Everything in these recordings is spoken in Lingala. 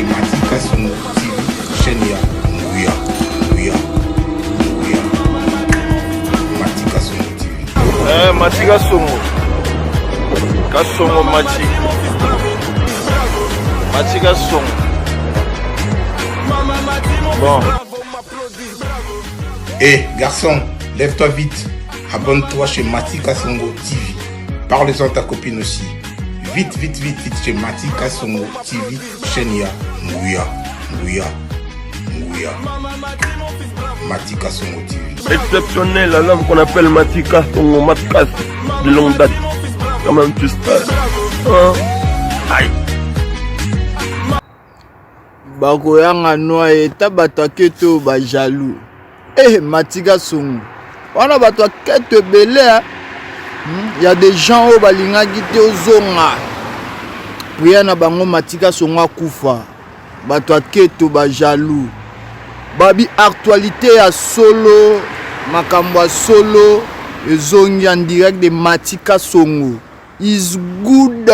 chez Mati Kasongo TV, chaîne ya Nguya, Nguya, Nguya. Mati Kasongo TV. Eh, Mati Kasongo. Kasongo Mati. Mati Kasongo. Bon. Hé, eh, garçon, lève-toi vite. Abonne-toi chez Mati Kasongo TV. Parle-en à ta copine aussi. Vite, vite, vite, vite chez Mati Kasongo TV, chaîne ya Nguya, Nguya, Nguya. Mati Kasongo TV. Exceptionnel, l'homme qu'on appelle Mati Kasongo, Matkas de longue date. Quand même, tu sais. Hein? Aïe. Bakoyanga noa eta bato ya keto ba jaloux. Eh Matika Songo. Wana bato ya keto ebele hein. Hmm? Ya des gens oyo balingaki te ozonga. Prière na bango Matika Songo akufa. Bato ya keto ba jaloux. Babi actualité ya solo, makambo ya solo ezongi en direct de Matika Songo. Is good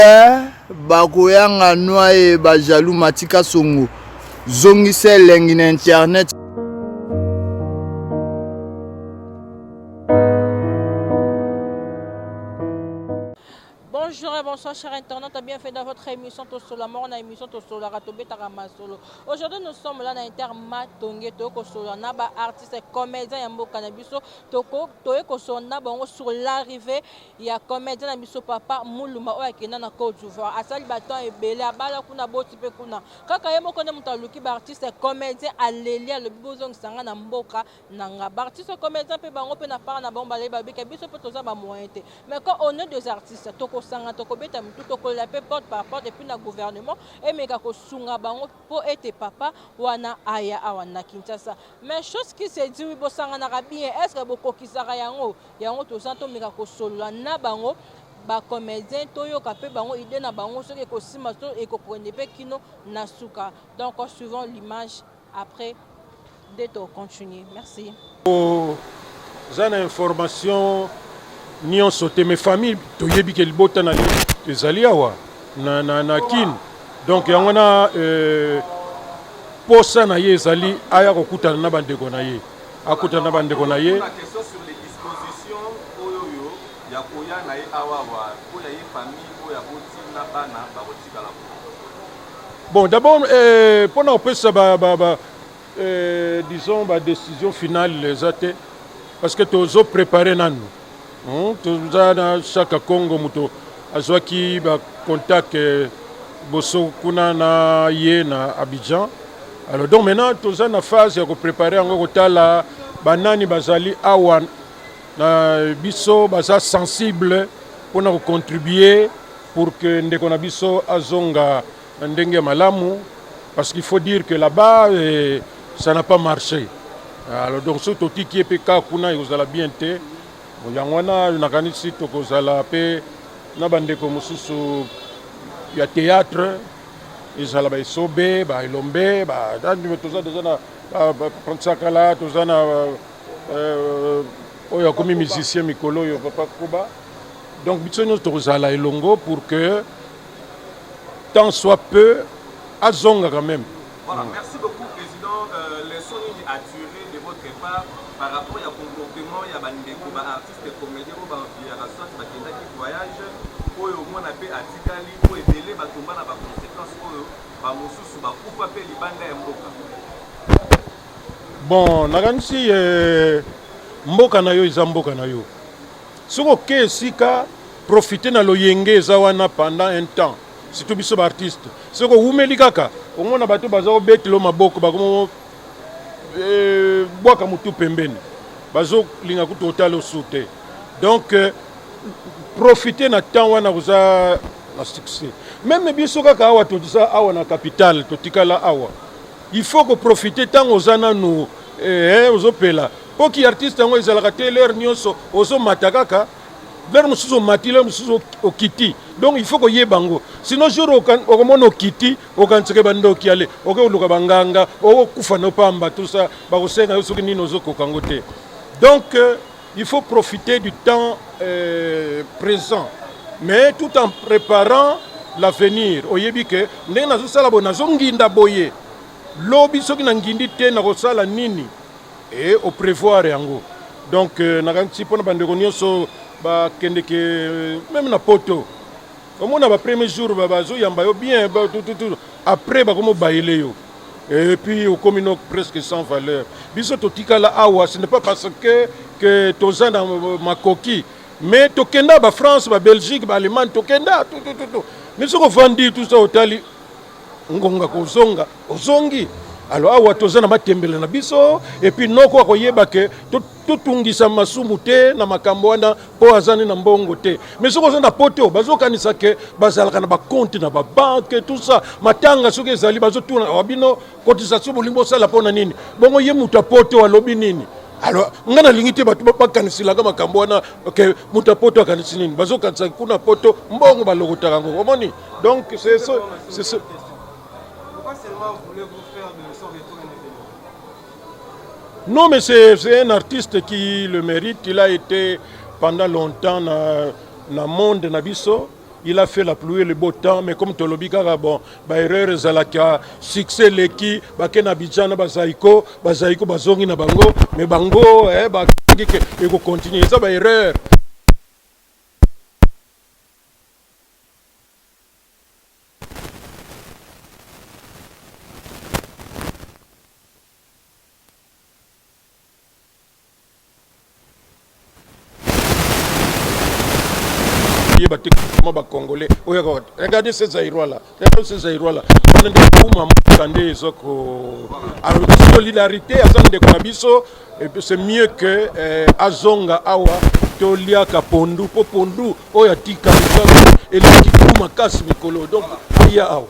bakoyanga noye ba jaloux Matika Songo zongisa elengi na internet. Bonjour et bonsoir chers internautes, bienvenue dans votre émission Tosola Mort, na émission Tosola Tobetaka Masolo. Aujourd'hui nous sommes là na Inter Matonge toko solo na ba artistes comédiens ya mboka na biso toko toye ko na bango sur l'arrivée ya comedien na biso papa Mulumba oyo akenda na Cote d'Ivoire asali ba temps ebele abala kuna aboti pe kuna kaka ye moko nde moto aluki ba artiste comedien aleli alobi bozongisa nga na mboka na nga ba artiste comedien pe bango pe na part na bango baleli balobi ke biso pe toza ba moyen te mais quand on est des artistes tokosanga tokobeta mitu tokolela pe porte par porte et puis na gouvernement emeka kosunga bango po ete papa wana aya awa na Kinshasa mais chose qui se dit oui bosanganaka bien est ce que bokokisaka yango Yango toza tomeka kosolola na bango ba comediens toyoka pe bango idee na bango soki ekosimba to ekokende pe kino na suka donc suivons l'image après nde to continuer merci. Oza na information nionso te mais famille toyebi ke libota na ye ezali awa na, na, na kin donc yango wana euh, posa na ye ezali aya kokutana na bandeko na ye. Akutana na bandeko na ye. Bon, d'abord, eh, mpo na kopesa ba, ba, ba, eh, disons ba décision finale eza te parce que tozo préparer nanu Toza na Shaka Kongo moto azwaki ba contact eh, boso kuna na ye na Abidjan. Alors donc maintenant toza na phase ya ko préparer yango kotala banani bazali awa na biso baza sensible mpona ko contribuer pour que ndeko na biso azonga na ndenge ya malamu parce qu'il faut dire que là-bas eh, ça n'a pas marché. Alors donc soki totiki ye mpe kaka kuna ekozala bien te. Yango wana nakanisi tokozala mpe na bandeko mosusu ya théâtre ezala ba esobe ba elombe ba toza deja na Pansakala toza na euh, oyo akomi musicien mikolo oyo papa Koba donc biso nyonso tokozala elongo pour que tant soit peu azonga quand même. Voilà, merci beaucoup président. Euh, leçon nini à tirer de votre part par rapport ya comportement ya bandeko ba artiste comédien oyo baviaka soit bakendaki voyage oyo omona mpe atikali mpo ebele batomba na baconséquence oyo bamosusu bakufa mpe libanda ya mboka. Bon, nakanisi eh, mboka na yo eza mboka na yo. Soki oke esika profite na loyenge eza wana pendant un temps surtout biso ba artiste soki owumeli kaka omona bato baza kobetela maboko bakomo eh, bwaka motu pembeni bazolinga kutu otala osu te donc euh, profite na temps wana koza na succès meme biso kaka awa toza awa na capitale totikala awa il faut koprofite ntango oza nanu eh, ozopela mpo ki artiste yango ezalaka te lere nyonso ozomata kaka lere mosusu omati lere mosusu okiti donc il faut koyeba yango sinon jour okomona okiti okanisaka bandoki ale oke koluka banganga okokufa no pamba tout ça bakosenga yo soki nini ozokoka yango te donc euh, il faut profiter du temps euh, présent mais tout en préparant L'avenir, oyebi ke ndenge nazosala boye, nazonginda boye, lobi soki nangindi te nakosala nini, e oprévoir yango. Donc euh, nakanisi mpona bandeko nyonso bakendeke euh, meme na poto, omona ba premier jour bazoyamba yo bien, après bakomi obayele yo et puis okomi no presque sans valeur. Biso totikala awa, ce n'est pas parce que que toza na makoki, mais tokenda ba France, ba Belgique, ba Allemagne, tokenda tout tout tout. Mais soki ovandi tout ça, otali ngonga kozonga, ozongi. Alors awa toza na matembele na biso, et puis noko akoyeba ke totungisa masumu te na makambo wana mpo aza ni na mbongo te. Mais soki oza na poto, bazokanisa ke bazalaka na bacompte na babanke, tout ça. Matanga soki ezali, bazotuna awa bino cotisation bolingi bosala mpo na nini. Bongo ye moto ya poto alobi nini? Alors nga nalingi te bato bakanisilaka makambo wana ke moto ya poto akanisi nini. Bazokanisa kuna poto mbongo balokotaka yango, omoni. Donc c'est ce, c'est ce. Pourquoi seulement voulez-vous faire de son retour un événement? Non, mais c'est un artiste qui le mérite. Il a été pendant longtemps na, na monde na biso. Il a fait la pluie et le beau temps, mais comme tolobi kaka, bon, ba erreur ezalaka, succès leki, bake na Abidjan na bazaiko, bazaiko bazongi na bango, mais bango eh, bakangi ke ekocontinue, eza ba erreur. Yeba te comment ba congolais oyo, regardez ces zaïrois là, regardez ces zaïrois là, wana nde kuma mboka nde eza ko. Alors solidarité, aza ndeko na biso, et puis c'est mieux que eh, azonga awa toliaka pondu, mpo pondu oyo atika eza eleki ku makasi mikolo. Donc aya awa.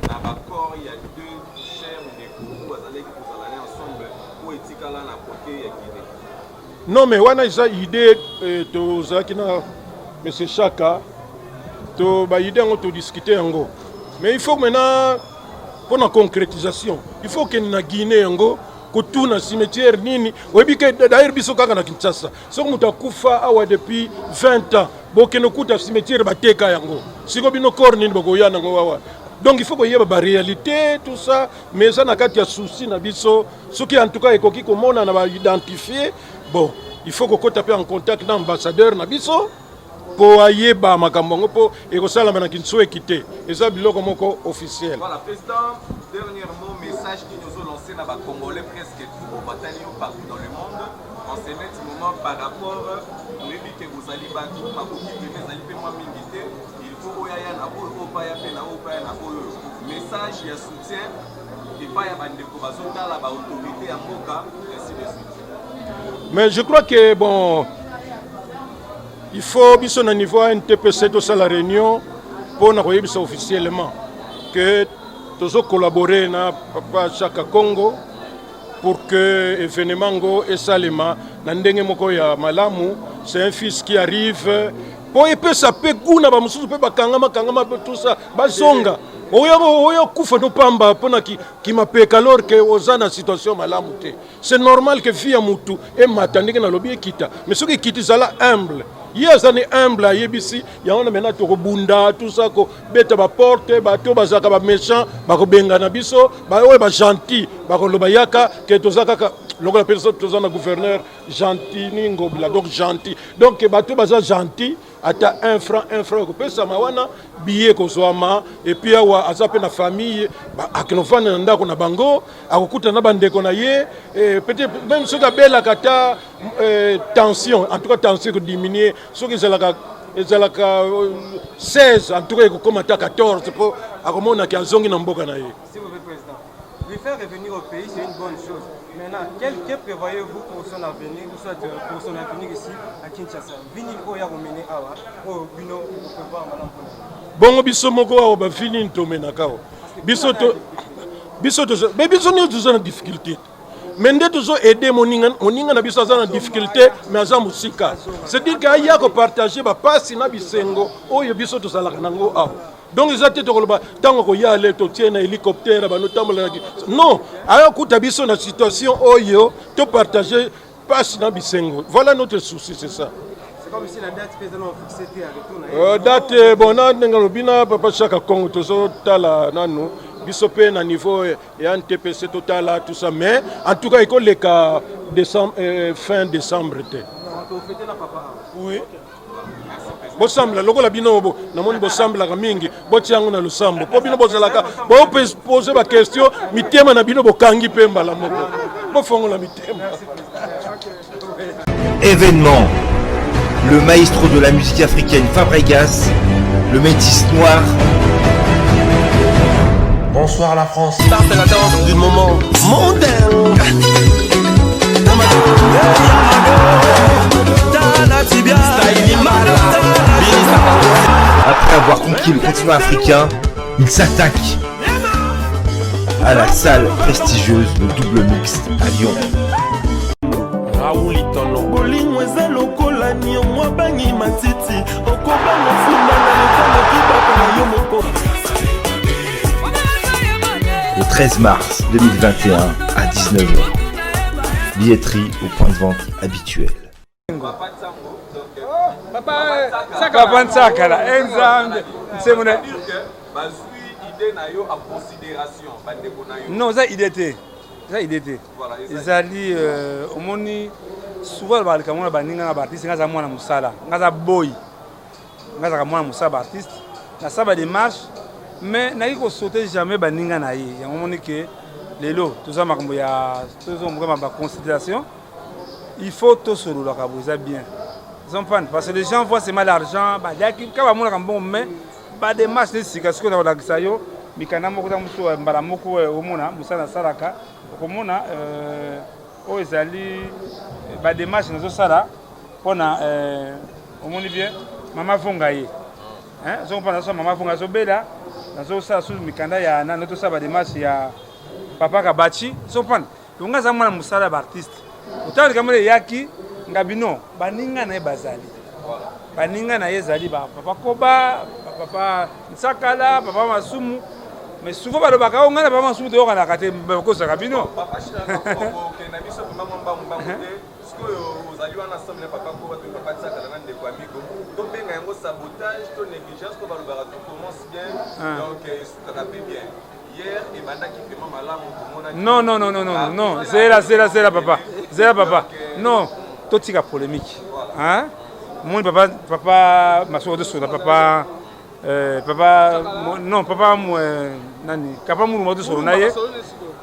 Na bacor ya deux chers ndeko oyo bazalaki kozala ne ensemble oyo etikala na côté ya Guinée. Non, mais wana eza idée eh, tozalaki na monsieur Chaka, to ba idée yango todiscute yango, mais il faut maintenant mpona concrétisation, il faut okende na Guinée yango kotuna cimetière nini. Oyebi ke d'ailleurs biso kaka na Kinshasa, soki moto akufa awa depuis 20 ans, bokende okuta cimetière bateka yango. Siko bino corps nini bokoya nango awa? Donc il faut koyeba baréalité, tout ça, mais eza na kati ya souci na biso. Soki en tout cas ekoki komonana baidentifie, bon, il faut kokota mpe en contact na ambassadeur na biso mpo ayeba makambo yango, mpo ekosalama na kinsueki te, eza biloko moko officiel. Voilà, président, dernièrement, message qui nous a lancé na Congolais presque tout au batali partout dans le monde en ce net moment par rapport toyebi ke bozali bato makoki vraiment ezali mpe mwa mingi te, il faut oyo aya na oyo, oyo paya mpe na oyo paya na oyo, message ya soutien epai ya bandeko bazotala, baautorité ya mboka, ainsi de suite. Mais je crois que bon, il faut biso na niveau ya NTPC tosala réunion mpona koyebisa officiellement que tozocollabore na papa Chaka Congo pour que événement ngo esalema na ndenge moko ya malamu. C'est un fils qui arrive mpo epesa mpe goût na bamosusu mpe bakangama kangama tout ça, bazonga. Oyo kufa no pamba mpona kimapeka alors ke oza na situation malamu te. C'est normal que vie ya mutu emata ndenge nalobi ekita, mais soki ekiti, zala humble. Ye aza ni humble, ayebisi yango na maintenant tokobunda tout ça, kobeta baporte. Bato bazalaka baméchant bakobengana biso, oyo bagentil bakoloba yaka ke toza kaka lokola mpe toza na gouverneur Gentiny Ngobila, donc gentil. Donc bato baza gentil, ata 1 franc 1 franc ekopesama wana, billet ekozwama. Et puis awa aza mpe na famille, akende ofanda na ndako na bango, akokutana na bandeko na ye. Peut-être même soki abelaka ata tension, en tout cas tension ekodiminue. Soki ezalaka 16, en tout cas ekokóma ata 14, mpo akomonaki azongi na mboka na ye. S'il vous plaît, Président. Lui faire revenir au pays, c'est une bonne chose. Maintenant, que prévoyez-vous pour son avenir, ou soit pour son avenir ici à Kinshasa? Vie nini oyo akomene awa, oyo bino prévoir malamu mpona? Bongo biso moko awa, bavie nini tomenaka awa? Biso to biso toza, mais biso nini, toza na difficulté, mais nde tozo aide moninga. Moninga na biso aza na difficulté, mais aza mosika. C'est-à-dire ke aya kopartage bapasi na bisengo oyo biso tozalaka nango awa. Donc eza te tokoloba ntango koya ale totie na hélicoptère banotambola. Non, aya kuta biso na situation oyo topartage. Pasi na bisengo. Voilà notre souci, c'est ça. C'est comme si la date pe eza nanu fixe te ya retour na ye. Euh, date bon na ndenge alobi na papa Chaka Congo tozotala nanu biso mpe na niveau ya NTPC totala tout ça mais en tout cas ekoleka décembre, euh, fin décembre te. Oui. bosambela lokola bino bo namoni bosambelaka mingi botia yango na losambo mpo bino bozalaka bopose baquestion mitema na bino bokangi mpe mbala moko bofongola mitema. Événement. Le maestro de la musique africaine Fabregas, le métis noir. Bonsoir la France. C'est la danse du moment mondain. Après avoir conquis le continent africain, il s'attaque à la salle prestigieuse le double mixte à Lyon. bolingo eza lokola niongo abangi matiti okobanga funda na lokola kibaka na yo moko Le 13 mars 2021 à 19h. Billetterie au point de vente habituel. Papa Nsakala, eh, Nzambe, nsembo na bazwi idée na yo en considération bandeko na yo. Non, eza idée te, eza idée te. Ezali euh, omoni souvent alobaka likambo na baninga na baartiste, nga aza mwana mosala, nga aza boy, nga azalaka mwana mosala baartiste, nasala ba démarche mais naki kosaute jamais baninga na ye. Yango omoni ke lelo toza makambo ya tozomboka ba considération, il faut tosololaka boye, eza bien. Ozomprendre parce que les gens voient seulement l'argent, baliaki kaka bamonaka mbongo mais ba démarche nde sika sikoyo nakolakisa yo mikanda moko ta mosusu mbala moko omona mosala nasalaka okomona oyo ezali ba démarche nazosala mpona omoni bien mama vonga ye ozomprendre nazosala mama vonga azobela nazosala susu mikanda ya nani tosala ba démarche ya papa kabachi ozomprendre. Donc nga aza mwana mosala ya baartiste otala likambo eyaki nga bino baninga na ye bazali baninga na ye ezali ba papa koba ba papa nsakala papa masumu mais souvent balobaka o ngai na papa masumu toyokanaka te bakosaka bino. Papa Shina biso vraiment mwa mbangu mbangu te sikoyo ozali wana ensemble na papa koba to papa nsakala na ndeko amigo tobenga yango sabotage to négligence to balobaka tout commence bien donc esukaka mpe bien. Hier ebandaki vraiment malamu tomonaki. Non non non non non non zela zela zela papa zela papa non totika polémique hein moni papa papa masoko tosola papa euh, papa non papa euh, nani papa mulumba tosolo na ye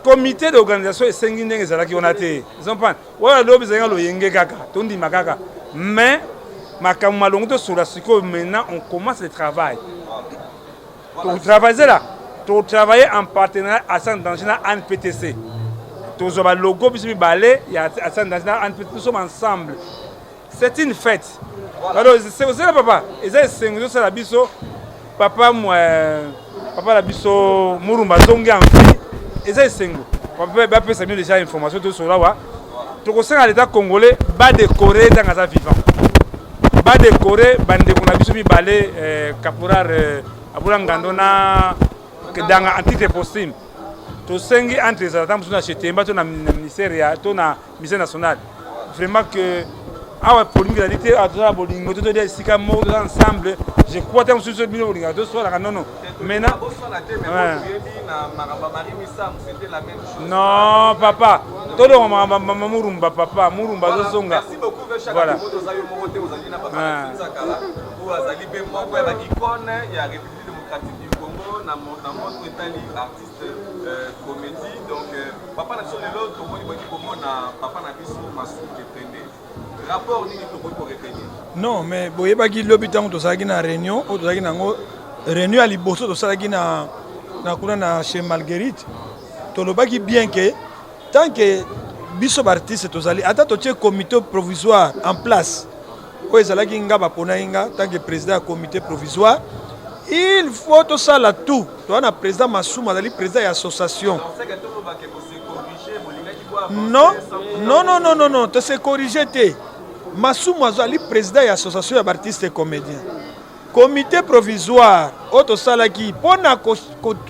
comité d'organisation esengi ndenge ezalaki wana te ozomprendre wana lobi ezalaki na loyenge kaka tondima kaka mais makambo malongo tosola sikoyo maintenant on commence le travail. Totravaille là, totravaille en partenariat à sans danger na ANPTC. Tozwa ba logo biso mibale ya à sans danger na ANPTC, nous sommes ensemble. C'est une fête. Alors, c'est là papa, eza esengo ezosala biso papa papa na biso Murumba azongi en vie, eza esengo. Papa bapesa bino déjà information tosolola awa. Tokosenga l'État congolais ba décorer ntango aza vivant. Ba decore ba ndeko na biso mibale eh, caporal eh, Abula Ngando na Danga en titre posthume. Tosengi entre ezala ntango mosusu na Chetemba to na ministère ya to na ministère national. Vraiment que awa polémique ezali te, awa toza na bolingo to tolia esika moko toza ensemble. Je crois ntango mosusu bino bolingaka toswanaka non non. Maintenant non papa tolonga mama murumba papa murumba azozonga. Voilà. oyo azali mpe moko ya ba icône ya République démocratique du Congo na monde oyo etali artiste euh, comédie donc euh, papa na biso lelo tomoni boki komona papa na biso Masumu Epende rapport nini tokoki ko retenir? Non mais boyebaki lobi ntango tozalaki na réunion oyo tozalaki na yango réunion ya liboso tosalaki na, na kuna na chez Marguerite tolobaki bien que tant que biso baartiste tozali ata totie comité provisoire en place oyo ezalaki nga baponaki nga tant que président ya comité provisoire il faut tosala tout toza na président Masumu azali président ya association non non non non non non tose corrige te Masumu azali président ya association ya baartiste comédien comité provisoire oyo tosalaki mpo na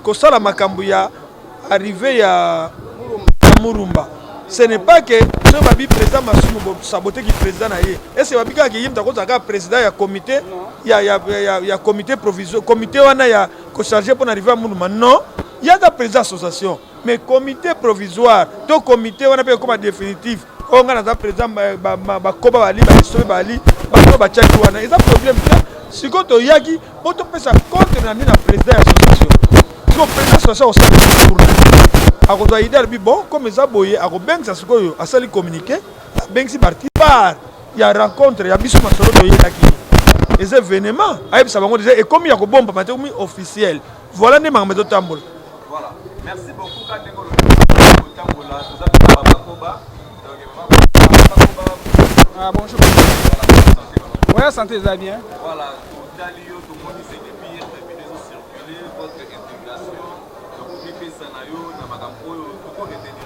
kosala makambo ya arrivée ya Murumba ce n'est pas que Soki babi président Masumu bo saboter ki président na ye, est-ce que babi kaka ke ye moto akozala kaka président ya comité ya, ya, ya, ya comité provisoire, comité wana ya ko charger mpo na arrivée ya Mulumba? Non, ye aza président association, mais comité provisoire to comité wana mpe ekoma définitif. Oyo ngai naza président, bakoba bali baesobe bali bato batiaki wana, eza problème te. Sikoyo toyaki mpo topesa compte na nini na président ya association. Sikoyo président association akosala tour na ye, akozwa idée, alobi bon, comme eza boye, akobengisa. Sikoyo asali communiqué, abengisi baartiste par ya rencontre ya biso, masolo toyelaki eza événement, ayebisa bango déjà ekomi ya kobombama te, ekomi officiel. Voilà nde makambo ezotambola. Voilà. Merci beaucoup. Kaka ndenge olobi kotambola, toza mpe na babakoba. Donc, babakoba. Ah, bonjour. Voilà, santé eza bien. Voilà, totali yo, tomoni c'est depuis hier ba vidéo ezo circuler votre intégration, donc mipesa na yo na makambo oyo toko retenir.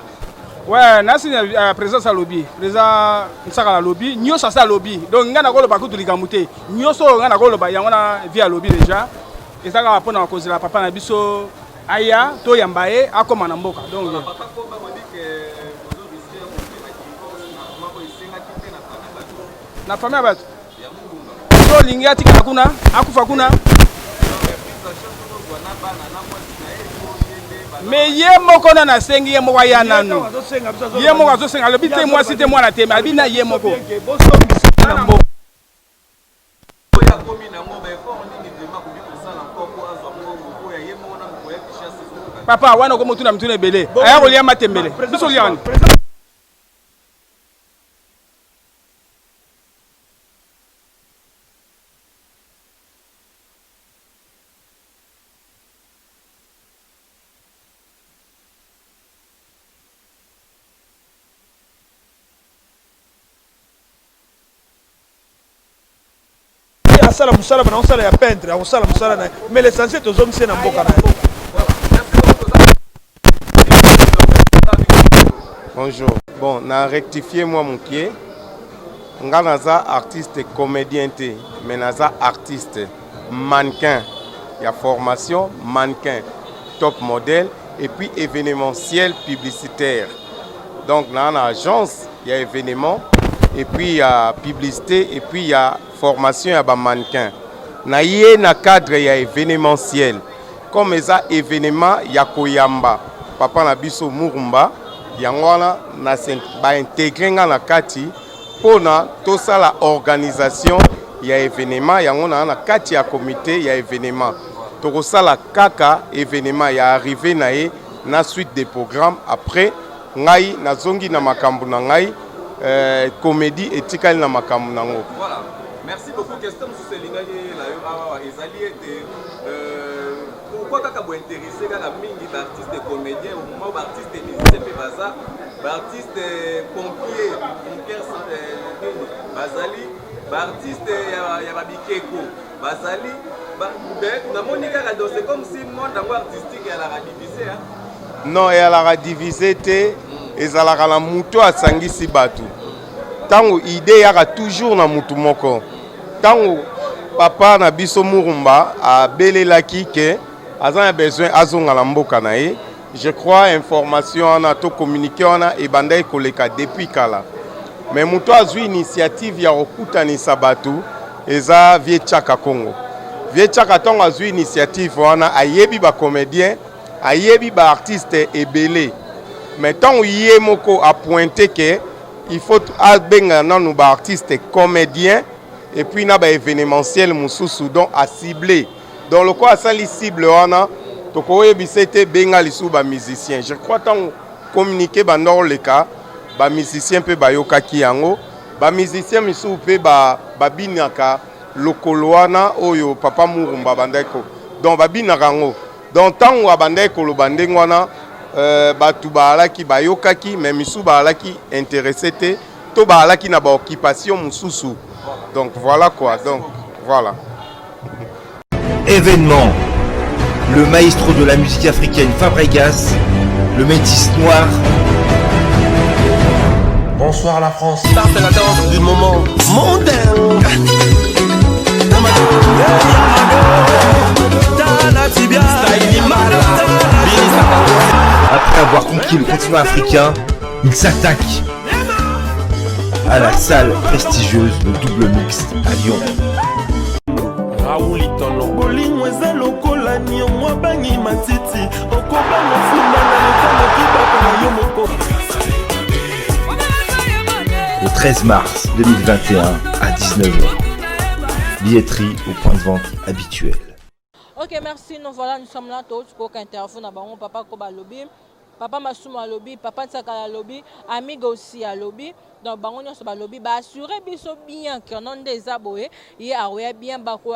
Ouais, nasi na président alobi, président Nsaka alobi, nyonso asa alobi. Donc ngai nakoloba kutu likambo te. Nyonso oyo ngai nakoloba yango na vie alobi déjà. Eza kaka mpona kozela papa na biso aya, toyamba ye akóma na mboka. Donc Voilà, papa Koba bobi ke bozo risquer kokende na divorce na moment oyo esengaki te na famille bato. Na famille ya bato ya Mulumba. So olingi atikala kuna, akufa kuna. Prise en charge tozozwa na bana na mwasi na ye to ye nde baza. Mais ye moko nano asengi, ye moko aya nanu, ye moko azosenga, alobi te mwasi te, mwana te, mais alobi na ye moko. Bosongisa na mboka. Oyo akomi nango ba effort nini vraiment akoki kosala encore mpo azwa mbongo oyo ya ye moko nanu koya Kinshasa ezokoka te. Papa wana okomotuna mituna ebele, aya kolia matembele, biso olia wana. Asala mosala bana osala ya peintre, akosala mosala na ye, mais l'essentiel tozongisi ye na mboka na ye. Bonjour. Bon, na rectifier moi mokie. Nga naza artiste comédien te, mais naza artiste mannequin ya formation, mannequin top modèle et puis événementiel publicitaire. Donc na na agence ya événement et puis ya publicité et puis ya formation ya ba mannequin. Na ye na cadre ya événementiel. Comme eza événement ya koyamba papa na biso Murumba, yango wana na ba intégrer nga na kati mpona tosala organisation ya événement yango. Na kati ya comité ya événement, tokosala kaka événement ya arrivée na ye na suite des programmes. Après ngai nazongi na makambo na ngai, comédie etikali na makambo nango. Voilà. Merci beaucoup. Question mosusu elingaki na yo awa ezali ete pourquoi kaka bointéresser kaka mingi baartiste comédien au moment baartiste musicien mpe baza, baartiste pompier, pompière nini bazali, baartiste ya babikeko bazali, namoni kaka, donc c'est comme si monde yango artistique ezalaka divisé, hein? Non, ezalaka divisé te. Ezalaka na moto asangisi bato. Ntango idée eyaka toujours na motu moko. Ntango papa na biso Murumba abelelaki ke aza na besoin azonga na mboka na ye, je crois information wana to communiqué wana ebandaki koleka depuis kala, mais moto azwi initiative ya kokutanisa bato eza vieux Tchaka Congo. Vieux Tchaka, ntango azwi initiative wana, ayebi bacomédien, ayebi baartiste ebele, mais ntango ye moko apointe ke il faut abenga nanu baartiste comédien et puis na baévénementiel mosusu, donc aciblé. Donc lokola asali cible wana, tokoyebisa ete benga lisusu bamusicien. Je crois ntango communiqué banda oleka, bamusicien mpe bayokaki yango. Bamusicien misusu mpe babinaka lokolo wana oyo papa Murumba abandaki ko, donc babinaka yango. Donc ntango abandaki koloba ndenge wana, bato baalaki bayokaki, mais misusu baalaki intéressé te to baalaki na baoccupation mosusu. Donc voilà quoi, donc voilà. Événement. Le maestro de la musique africaine Fabregas, le métis noir. Bonsoir la France. Ça c'est la danse du moment mondain. Après avoir conquis le continent africain, il s'attaque à la salle prestigieuse Le Double Mixte à Lyon. Bolingo eza lokola niongo abangi matiti okobanga funda na lokomoki bako na yo moko. Le 13 mars 2021 à 19h. Billetterie au point de vente habituel. Ok, merci. Nous voilà, nous sommes là, tous, pour interview na bango, papa Koba alobi, papa Masumu alobi, papa Nsakala alobi, Amigo aussi alobi. Donc bango nyonso balobi ba assurer biso bien que non nde eza boye, ye akoya bien, bako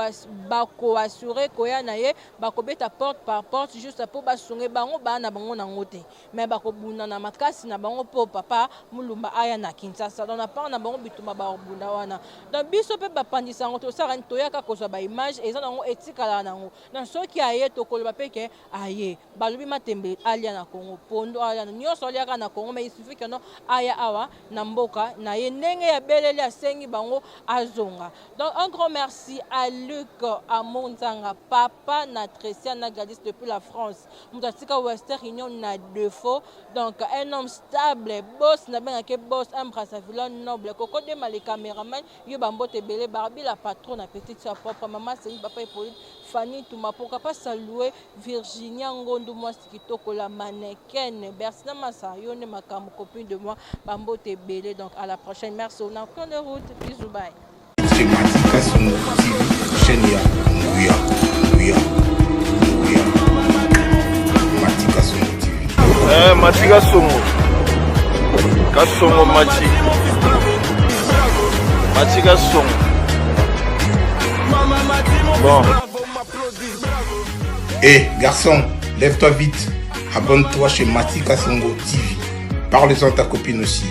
bako assurer koya na ye, bakobeta porte par porte juste po basunge bango baa na bango nango te. Mais bakobunda na makasi na bango po papa Mulumba aya na Kinshasa. Donc na part na bango bitumba bakobunda wana. Donc biso pe bapanzi sango tosala nini, toyaka kozwa ba image eza nango etikalaka nango. Donc soki aye tokoloba pe ke aye. Balobi matembe alia na Congo, pondu alia na nyonso aliaka na Congo, mais il suffit que non aya awa na mboka na ye ndenge ya beleli asengi bango azonga. Donc un grand merci à Luc Amour Nzanga, papa na Trecia na Gladys depuis la France. Moto atika Western Union na défaut. Donc un homme stable, boss na bengake boss, un Brazzaville noble. Koko Dema le cameraman, yo ba mbote ebele, Barbie la patronne na petite soeur propre, maman Céline, papa Hippolyte, Fanny Touma, pourquoi pas saluer Virginia Ngondu mwasi kitoko la mannequin, Bertina Massa, yo nde makambo copine de moi, ba mbote ebele. Donc à la prochaine, merci. On a de route, bisous bye. Chez Mati Kasongo TV, chaîne ya Nguya, Nguya, Nguya. Mati Kasongo TV. Eh, Mati Kasongo. Kasongo Mati. Mati Kasongo. Bon. Eh, garçon, lève-toi vite. Abonne-toi chez Mati Kasongo TV. Parle-en à ta copine aussi.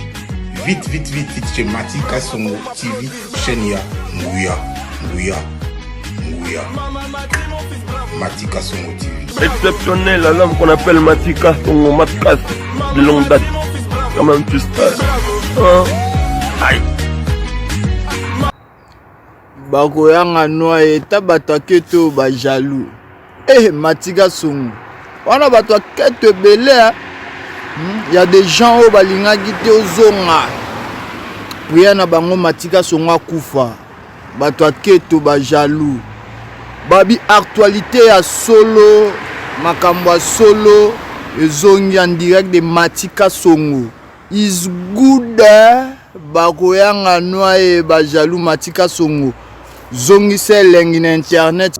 Vite, vite, vite, vite chez Mati Kasongo TV, chaîne ya Nguya, Nguya, Nguya. Mati Kasongo TV. Exceptionnel, l'homme qu'on appelle Mati Kasongo, Matkas de longue date. Quand même, tu sais. Hein? Aïe. Bakoyanga noa ye ta bato ya keto oyo ba jaloux eh matika songo wana bato ya keto ebele eh. Hmm? ya des gens oyo balingaki te ozonga prière na bango matika songo akufa bato ya keto ba jaloux babi actualité ya solo makambo ya solo ezongi en direct de matika songo is good bakoyanga noye ba jaloux matika songo zongisa elengi na internet.